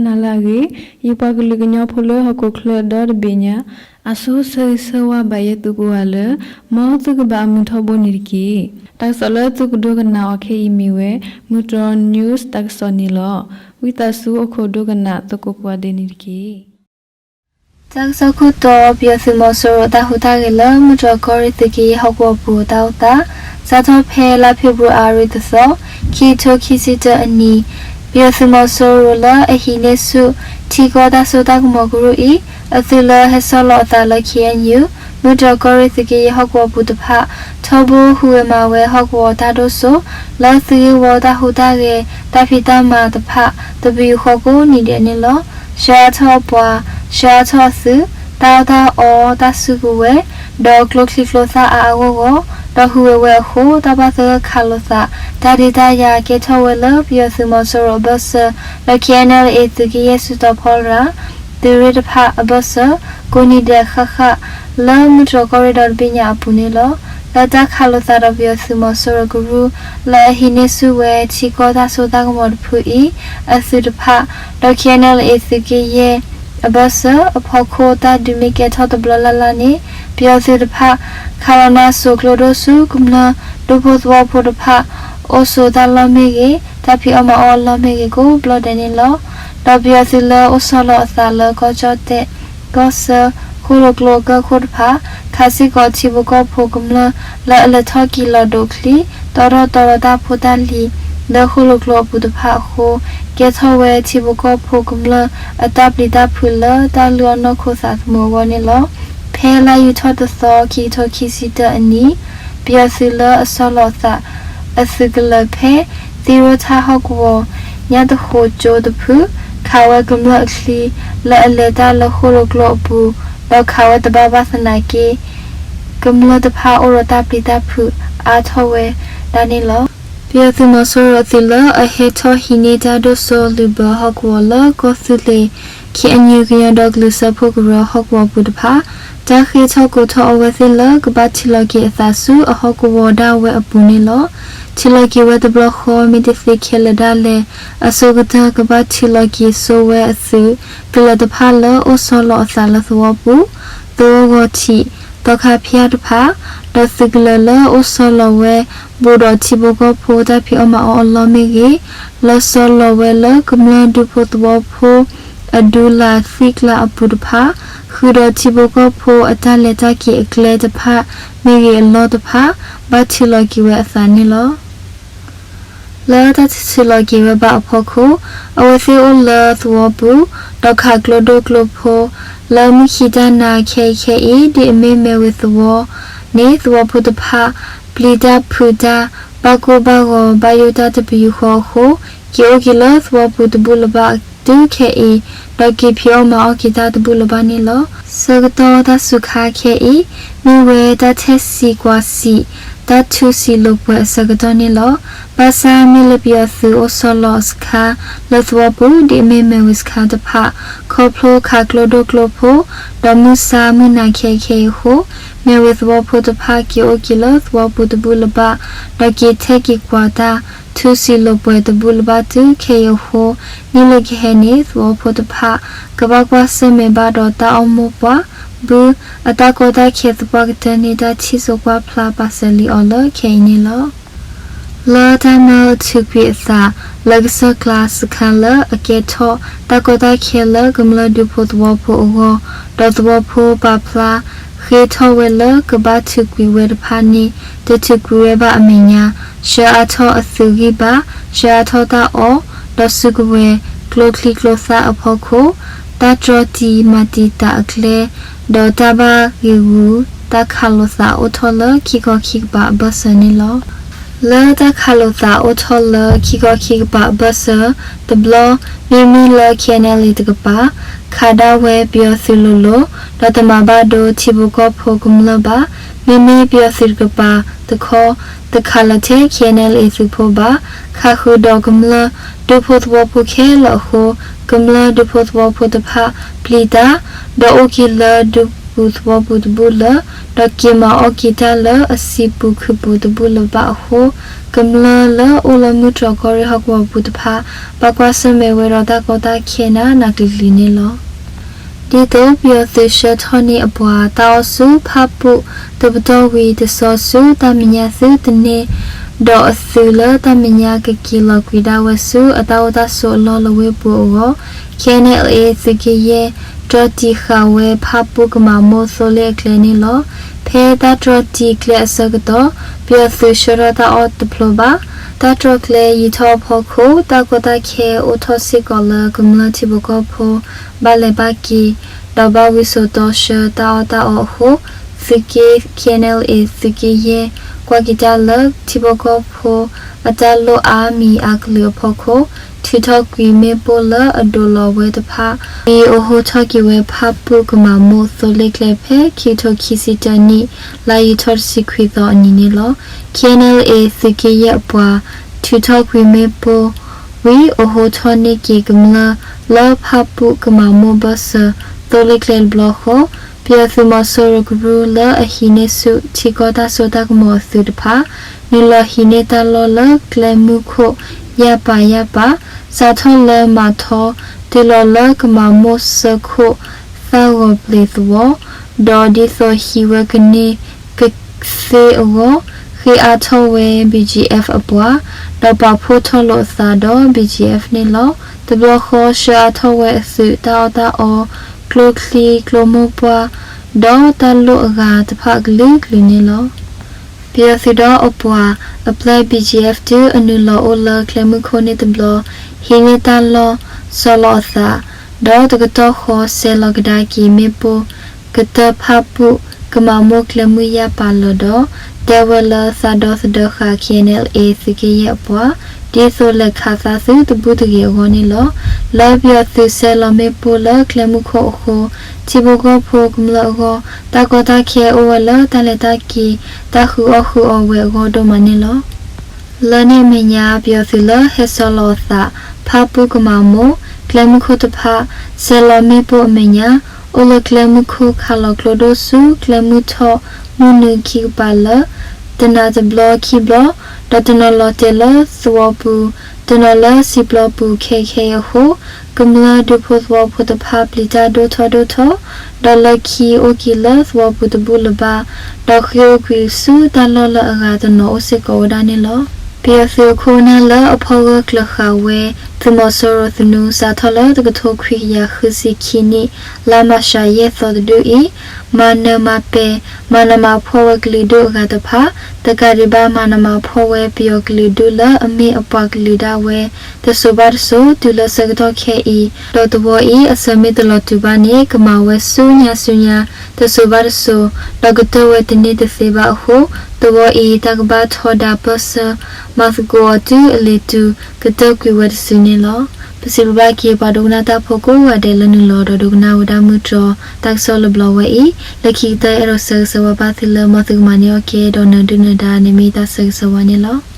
နၤလၢအဂ့ၤ, ယပှၤကလုာ်ကညီဖိလၢဟီၣ်ခိၣ်ချၢဒီတဘ့ၣ်ညါ, အဆိဆၢဂ့ၤဆၢဝါဘၣ်ယဲသုကိးဂၤလၢ မ်သုကဘၣ်အမုာ်ထီဘိန့ၣ်တက့ၢ်. တၢ်ကစီၣ်လၢသုကဒိကနၣ်အီၤခဲအံၤမ့ၢ်ဝဲ မုၢ်တြီၢ် news တၢ်ကစီၣ်န့ၣ်လီၤ. ဝံသးစူၤအိၣ်ခိးဒိကနၣ်သကိးကိးဂၤဒဲးန့ၣ်တက့ၢ်. တၢ်ကစီၣ်ခိၣ်တီ, ပယီၤသုးမီၤစိရိၤတၢ်ဟူးတၢ်ဂဲၤလၢ မုၢ်တြီၢ်ကီၢ်ရ့ၣ်သုးက့ယဲၢ်ဟီၣ်ကဝီၤပူၤအတၢ်အိၣ်သး, စးထီၣ်ဖဲလါဖ့ၤဘြူၤအါရံၤတသီ, ခံကထိခံဆံတၢအနံၤ, ပယီၤသုးမီၤစိရိၤလၢအဟံးန့ၢ်ဆူၣ် ထံကီၢ်တၢ်စိတၢ်ကမီၤကရူၢ်အံၤ, အသုးလၢဟဲဆီလီၤအသးလၢ ခ့ၣ်အဲၣ်ယူၣ် မုၢ်တြီၢ်ကီၢ်ရ့ၣ်သုးက့ယဲၢ်ဟီၣ်ကဝီၤပူၤတဖၣ် ထီဘိဟူးဂဲၤမၤဝဲဟီၣ်ကဝီၤတၢ်ဒိၣ်စိ လၢသုးဂ့ၢ်ဝီတၢ်ဟူးတၢ်ဂဲၤ တၢ်ဖံးတၢ်မၤတဖၣ် တပယူာ်ဃီကိးနံၤဒဲးန့ၣ်လီၤ. ဆှၢအါထီၣ်အပှၤ, ဆှၢအါထီၣ်အသုး, တၢ်အီၣ်တၢ်အီ, တၢ်စုကဝဲၤ, ဒီးကျိချံကျိသၣ်အါအါဂီၢ်ဂီၢ်, ဒီးဟူးဂဲၤဝဲအဃိ တၢ်ဘၣ်သဂၢၢ်ခးလိာ်သး တၢ်ဒုးတၢ်ယၤကဲထီၣ်ဝဲလၢ ပယီၤသုးမီၤစိရိၤအဘၢၣ်စၢၤ ဒီး ခ့ၣ်အဲၣ်ယူၣ် သုးက့ယဲၢ်စုတီၤဖီလာ် သုးရ့ၣ်တဖၣ်အဘၢၣ်စၢၤ ကိးနံၤဒဲးဃၣ်ဃၣ် လၢမုၢ်တြီၢ်ကီၢ်ရ့ၣ်ဒီတဘ့ၣ်ညါအပူၤန့ၣ်လီၤ. လၢတၢ်ခးလိာ်သးဒီးပယီၤသုးမီၤစိရိၤကရူၢ် လၢအဟံးန့ၢ်ဆူၣ်ဝဲထံကီၢ်တၢ်စိတၢ်ကမီၤတဖုအံၤ အသုးတဖၣ် ဒီး ခ့ၣ်အဲၣ်ယူၣ် သုးက့ယဲၢ် အဘၢၣ်စၢၤအဖီခိၣ် တၢ်ဒုးမ့ၢ်ကဲထီၣ်တဘျီလၢ်လၢ်န့ၣ် ပယီၤသုးတဖၣ် ခးလီၤနါစိၤကျိဒိၣ်ဆူကမျၢၢ်ဒူဖိသဝီဖိတဖၣ် အိၣ်ဆိးတၢ်လီၢ်မ့ၢ်ဂ့ၤ, တၢ်ဖံးအီၣ်မၤအီၣ်အလီၢ်မ့ၢ်ဂ့ၤ ကိးဘျီဒဲးန့ၣ်လီၤ. ဒီးပယီၤသုးလၢအိၣ်ဆီလီၤအသးလၢကီၢ်ကၠီၣ်တဲၣ် ကီၢ်ဆၢ ဃိၣ်လိာ်ကျိအကၢၢ်ခိၣ်တဖၣ် ခးစ့ၢ်ကီးထံဖိကီၢ်ဖိကမျၢၢ်လၢအလဲၤထီၣ်က့ၤလီၤဒိးချံ တီထီၣ်တီဒီးတၢ်ဖိတၢ်လံၤ လၢဃိၣ်လိာ်ကျိအပူၤတဖၣ်အဃိ ကဲထီၣ်ဝဲထံဖိကီၢ်ဖိကမျၢၢ်အတၢ်ပျံၤတၢ်ဖုးလၢတၢ်လုၢ်အီၣ်နီၢ်ခိသးသမူအဂီၢ်န့ၣ်လီၤ. ဖဲလါယူၤထီၣ်တသီ ခံကထိခံဆံတၢအနံၤ ပယီၤသုးလၢအဆီလီၤအသး အသုးကလၢၤဖဲ သံရိၣ်ထၣ်ဟီၣ်ကဝီၤ ညၣ်တဃိကၠိတဖု ခးဝဲကမျၢၢ်အချံ လၢအလဲၤတၢ်လၢဃိၣ်လိာ်ကျိအပူၤ ဒီးခးဝဲတဘၣ်ဘၣ်သနာ်က့ ကမျၢၢ်တဖၣ်အိၣ်ဒီးတၢ်ပျံၤတၢ်ဖုးအါထီၣ်ဝဲဒၣ်န့ၣ်လီၤ. ပယီၤသုးမီၤစိရိၤအသုးလၢအဟဲထီၣ်ဟံးန့ၢ်တၢ်ဒိၣ်စိလုၢ်ဘၢဟီၣ်ကဝီၤလၢကီၢ်သူလ့ၤ ခ့ၣ်အဲၣ်ယူၣ် ကညီဒီကလုာ်စၢဖှိၣ်ကရၢဟီၣ်ကဝီၤပူၤတဖၣ် တၢ်ဃ့ထီၣ်ကိးထီၣ်အဝဲသ့ၣ်လၢကဘၣ်ထံၣ်လီၤက့ၤအသးဆူအဟီၣ်ကဝီၤဒၣ်ဝဲအပူၤန့ၣ်လီၤ. ထံၣ်လီၤက့ၤဝဲတဘျီဃီ မ့ၢ်တသ့ခဲလၢာ်ဒၣ်လဲာ် အဆိကတၢၢ် ကဘၣ်ထံၣ်လီၤက့ၤစိဝဲအသုးကလၢၤတဖၣ်လၢအိၣ်ဆီလီၤအသးလၢသဝီပူၤ, သဝီဂီၤထံး, သီခါဖၠၣ်တဖၣ်, ဒီးသုးကလၢၤလၢအိၣ်ဆီလီၤဝဲ ဘူးဒီးထံဖိကီၢ်ဖိတၢ်ဖံးအီၣ်မၤအီၣ်အလီၢ်မ့ၢ်ဂ့ၤ, လီၤဆီလီၤဝဲလၢကမျၢၢ်ဒူဖိသဝီဖိ အဒူလၢ်သံကျါအပူၤတဖၣ်, ဃုာ်ဒီးထံဖိကီၢ်ဖိအတၢ်လဲၤတၢ်က့ၤအကျဲတဖၣ်မ့ၢ်ဂ့ၤအလီၢ်တဖၣ် ဘၣ်ထံၣ်လီၤက့ၤဝဲအသးန့ၣ်လီၤ. လၢတၢ်ထံၣ်လီၤက့ၤဝဲဘၣ်အဖီခိၣ်, အဝဲသ့ၣ်အိၣ်လၢသဝီပူၤ, ဒီးခးကျိဒိၣ်ကျိဖိ, လၢမုၢ်ခံတၢ်နၤခဲအံၤခဲအံၤ ဒ်အမ့ၢ်မဲၢ်ဝ့ၤသဝီန့ၣ် သဝီဖိတဖၣ် ပျံၤတၢ်ဖုးတၢ် ဘၣ်ကိၢ်ဘၣ်ဂီၤ ဘၣ်ယိၣ်တၢ်တပယူာ်ဃီအဃိ, က့ၤအိၣ်က့ၤလၢသဝီပူၤတဘူၣ်လၢၤဘၣ်တုၤခဲအံၤ, ဒီးက့ၤဖံးအီၣ်မၤအီၣ်က့ၤတၢ်တဘူၣ်လၢၤဘၣ်န့ၣ်လီၤ. ဆၢကတီၢ်တၢ်စူၤခါခဲအံၤ မ့ၢ်ဝဲတၢ်ထဲၣ်စံးကွၢ်စံး တၢ်ထူးစံးလိာ်ပှဲၤအဆၢကတီၢ်န့ၣ်လီၤ. ဘၣ်ဆၣ်မ့ၢ်လၢပယီၤသုးအိၣ်ဆီလီၤအစခါလၢသဝီပူၤ ဒ်အမ့ၢ်မဲၢ်ဝ့ၤစခါတဖၣ် ခီဖျိခးကျိဒိၣ်ကျိဖိ ဒီးမုၢ်ဆါမုၢ်နၤခဲအံၤခဲအံၤအဃိ, မဲၢ်ဝ့ၤသဝီဖိတဖၣ်က့ၤအိၣ်က့ၤလၢသဝီပူၤတဘူၣ်လၢၤဘၣ်, ဒီးက့ၤထဲၣ်က့ၤကွၢ်တၢ် ထူးစံးလိာ်ပှဲၤတဘူၣ်လၢၤဘၣ်တုၤခဲအံၤအဃိ, နံၣ်လၢကဟဲန့ၣ် သဝီဖိတဖၣ် ကဘၣ်ကွၢ်ဆၢၣ်မဲာ်ဘၣ်ဒီးတၢ်အိၣ်မိၢ်ပှၢ် ဘုအတၢ်ကီတၢ်ခဲသပှၢ်ကတၢၢ်န့ၣ် တၢ်ထံၣ်စိကွၢ်ဖျါပာ်စၢၤလံအီၤလၢခဲအံၤန့ၣ်လီၤ. လၢတၢ်မၢအထုးကွံာ်အသး လၢကစၢၢ်ကျါစခါလၢအကဲထီၣ်တၢ်ကီတၢ်ခဲလၢကမျၢၢ်ဒူဖိသဝီဖိအဂီၢ်, ဒီးသဝီဖိပာ်ဖျါဃ့ထီၣ်ဝဲလၢကဘၣ်ထုးကွံာ်ဝဲတဖၣ်န့ၣ် တထုးကွံာ်ဝဲဘၣ်အမဲာ်ညါ, ဆှၢအါထီၣ်အသုးဂံၢ်ဘါ, ဆှၢအါထီၣ်တၢ်အီၣ်, ဒီးစုကဝဲၤ, ကျိချံကျိသၣ်အဖီခိၣ်, တၢ်တြီတံာ်မၤတံာ်တာ်အကျဲ ဒီးတၢ်ဘၣ်ဂံာ်ဂူာ် တၢ်ခးလိာ်သးအိၣ်ထီၣ်လၢခံခီခံကပၤအဘၢၣ်စၢၤန့ၣ်လီၤ. လၢတၢ်ခးလိာ်သးအိၣ်ထီၣ်လၢခံခီခံကပၤအဘၢၣ်စၢၤတဘျီ, မ့မ့ၢ်လၢ ခ့ၣ်အဲၣ်ယူၣ် တကပၤ ခးဒၣ်ဝဲပယီၤသုးလိၤလိၤ, ဒီးတမၤဘၣ်ဒိထံဖိကီၢ်ဖိကမျၢၢ်ဘၣ်, မ့မ့ၢ်ပယီၤသုးတကပၤတခီ တခးလီၤထဲ ခ့ၣ်အဲၣ်ယူၣ် သုးဖိဘၣ်, ခးဃုာ်ဒီးကမျၢၢ်ဒူဖိသဝီဖိခဲလၢာ်အဃိ, ကမျၢၢ်ဒူဖိသဝီဖိတဖၣ်ပျံၤတၢ်, ဒီးအိၣ်က့ၤလၢဒူ ပူၤသဝီပူၤတဘူၣ်လၢၤ, ဒီးက့ၤမၤအီၣ်က့ၤတၢ်လၢအစံာ်ပူၤခုးပူၤတဘူၣ်လၢၤဘၣ်အဃိ, ကမျၢၢ်လၢအိၣ်လၢမုၢ်တြီၢ်ကီၢ်ရ့ၣ်ဟီၣ်ကဝီၤပူၤတဖၣ် ဘၣ်ကွၢ်ဆၢၣ်မဲာ်ဝဲဒီးတၢ်ကီတၢ်ခဲနးနးကျံၤကျံၤန့ၣ်လီၤ. ဒ်သိးပယီၤသုးဆှၢထီၣ်န့ၢ်အပှၤတၢ်အီၣ်ဆူဖၣ်ပူၣ်တပတီၢ်ဝံၤ တစီဆှံတၢ်မဲာ်ညါသုတန့ၢ်, ဒီးအသုးလၢတၢ်မဲာ်ညါကက့ၤလီၤကွံာ်ဒၣ်ဝဲဆူအတၢ်အိၣ်တၢ်ဆိးအလီၢ်လၢဝ့ၢ်ပူၤအဂီၢ်, K N L A သုးက့ယဲၢ် တြီတံာ်ဃာ်ဝဲဖၣ်ပူၣ်ကမၤမိၢ်သိလ့ၣ်အကျဲန့ၣ်လီၤ. ဖဲတၢ်တြီတံာ်ကျဲအဆၢကတီၢ် ပယီၤသုးဆှၢထီၣ်တၢ်အီၣ်တဖျိဘၣ်. တၢ်တြီကျဲယံာ်ထီၣ်အဖီခိၣ် တၢ်ကီတၢ်ခဲအိၣ်ထီၣ်စ့ၢ်ကီးလၢကမျၢၢ်ထံဖိကီၢ်ဖိ ဘၣ်လဲၤဘၣ်က့ၤ ဒီးဘၣ်ဝံစိာ်တီဆှၢတၢ်အီၣ်တၢ်အီအဃိ, သုးက့ K N L A သုးက့ယဲၢ် ကွၢ်က့ၤတၢ်လၢထံဖိကီၢ်ဖိအတၢ်လိၣ်အါမံၤအါကလုာ်အဖီခိၣ်, ထုးထီၣ်ကွံာ်မ့ၣ်ပိၢ်လၢအဒိးလီၤဝဲတဖၣ်, ဝံၤအိၣ်ဟိၣ်ထီၣ်က့ၤဝဲဖၣ်ပူၣ်ကမၤမိၢ်သိလ့ၣ်ကျဲဖဲ ခံကထိခံဆံတၢနံၣ် လါယူၤထီၣ်တဆံခွံသီအနံၤန့ၣ်လီၤ. K N L A သုးက့ယဲၢ်အပှၤ ထုးထီၣ်ကွံာ်မ့ၣ်ပိၢ် ဝံၤ အိၣ်ဟိၣ်ထီၣ်န့ၢ်က့ၤကမျၢၢ်လၢဖၣ်ပူၣ်ကမၤမိၢ်ဘၢၣ်စၢၤ သိလ့ၣ်ကျဲတဘျီဃီ, ပယီၤသုးမီၤစိရိၤကရူၢ်လၢအဟံးန့ၢ်ဆူၣ်ထံကီၢ်တၢ်စိတၢ်ကမီၤအသုးတဖၣ် နုာ်လီၤဟံးန့ၢ်တၢ်လီၢ်လၢကျဲမုၢ်ခိၣ် ယၢ်ပၤယၢ်ပၤ, စးထီၣ်လၢမၤထီ တုၤလီၤလၢကမၤမိၢ်စၢခိၣ်သၣ်ဂီၤပျ့ၤသဝီ, ဒီးဒ်သိးဟံးဝဲကန့ၢ်ကသ့အဂီၢ်, ဃ့အါထီၣ်ဝဲ B G F အပှၤ, ဒီးပာ်ဖှိၣ်ထီၣ်လိာ်အသးဒီး B G F န့ၣ်လီၤ. တဘျီဃီဆှၢအါထီၣ်ဝဲအသုးတၢ်အီၣ်တၢ်အီ, ကျိချံကျိမိၢ်ပှၢ်, ဒီးတၢ်လိၣ်အဂၤတဖၣ်အကလုာ်ကလုာ်န့ၣ်လီၤ. ပယီၤသုးဒီးအပှၤအပျဲၢ် B G F တုၤအနုာ်လီၤအိၣ်လၢကျဲမုၢ်ခိၣ်န့ၣ်တဘျီ, ဟံးန့ၢ်တၢ်လီၢ် စီလီၤအသး, ဒီးတကတီၢ်ဃီစဲးလီၤကဒါက့ၤမ့ၣ်ပိၢ် ကတၢၢ်ဖၣ်ပူၣ်ကမၤမိၢ်ကျဲမုၢ်ယၢ်ပၤလၢာ်ဒီး တဲဝဲလၢသးဒီသဒၢဃာ် K N L A သုးက့ယဲၢ်အပှၤ ဒ်သိးလဲၤခးသါသုတဘူၣ်တဂ့ၤအဂီၢ်န့ၣ်လီၤ. လၢပယီၤသုးစဲးလီၤမ့ၣ်ပိၢ်လၢကျဲမုၢ်ခိၣ်အဃိ ထံဖိကီၢ်ဖိကမျၢၢ်အဂီၢ် တၢ်ကီတၢ်ခဲအိၣ်ဝဲလၢတၢ်လဲၤတၢ်က့ၤ တၢ်ဃုအီၣ်ဃုအီဝဲအဂီၢ်ဒိၣ်မးန့ၣ်လီၤ. လၢန့ၣ်အမဲာ်ညါ ပယီၤသုးလၢဟဲစီလီၤအသး ဖၣ်ပူၣ်ကမၤမိၢ် ကျဲမုၢ်ခိၣ်တဖၣ် စဲးလီၤမ့ၣ်ပိၢ်အမဲာ်ညါ အိၣ်လၢကျဲမုၢ်ခိၣ်ခးလီၤကျိဒိၣ်ဆူကျဲမုၢ်ထီၣ်မုၢ်နုာ်ခံကပၤလၢ တနၤတဘျီခံဘျီ, ဒီးတနီၤလီၤတဲာ်လၢသဝီပူၤ, တနီၤလၢစံာ်ပျီပူၤခဲအံၤခဲအံၤအဃိ ကမျၢၢ်ဒူဖိသဝီဖိတဖၣ်ပျံၤတၢ်ဒိၣ်ထီၣ်ဒိၣ်ထီၣ်, ဒီးလၢခံအိၣ်က့ၤလၢသဝီပူၤတဘူၣ်လၢၤဘၣ်, ဒီးဃ့အိၣ်ကွံာ်ဆူတၢ်လီၢ်လၢအဂၤတနီၤအိၣ်စ့ၢ်ကီးဝဲဒၣ်န့ၣ်လီၤ. ပယီၤသုးအခိၣ်အနၢ်လၢအဖီၣ်ဂၢၢ်ကျၢၤဃာ်ဝဲ သုးမီၤစိရိၤသနူ စးထီၣ်လၢတကထိခွံကယၤဃုဆံခံနံၣ် လါမၤရှးယဲၢ်သီတဒူၣ်အံၤ မၤနၢၤမၤပဲာ် မၤနးမၤဖှီၣ်ဝဲကလုာ်ဒူၣ်အဂၤတဖၣ် တကးဒံးဘၣ် မၤနးမၤဖှီၣ်ဝဲပယီၤကလုာ်ဒူၣ်လၢအမ့ၢ်အပှၤကလုာ်ဒၣ်ဝဲ တစိၤဘၣ်တစိၤ တုၤလၢဆၢကတီၢ်ခဲအံၤ, ဒီးသဝီအံၤ အဆၢမ့ၢ်တလီၤတုၤဘၣ်န့ၣ် ကမၤဝဲဆူညါဆူညါ တစိၤဘၣ်တစိၤ, ဒီးကတၢၢ်ဝဲတန့ၢ်တသ့ဘၣ်အဃိ, သဝီအံၤ တၢ်ကဘၣ်ထီဒါပၢၢ်ဆၢ မၤသကိးအီၤတုၤအလံၤတုၤ ကတၢၢ်ကွံာ်ဝဲတစုန့ၣ်လီၤ. ပစံးဘျုးဘၣ်က့ၤ ပှၤဒိကနၣ်တၢ်ဖိကိးဂၤဒဲးလၢနုာ်လီၤဒီးဒိကနၣ်ဝဲဒၣ်မုၢ်တြီၤ တၢ်ကစီၣ်လၢဘျီဝဲအံၤ, လၢခံကတၢၢ်အဲၣ်ဒိးဆၢဂ့ၤဆၢဝါဘၣ်သုလၢ မ်သုကမၤန့ၢ်အီၣ်ကဲ ဒီးနၢၤဒုၣ်နၢၤဒါန့ၣ်မ့ၢ်တၢ်ဆၢဂ့ၤဆၢဝါန့ၣ်လီၤ.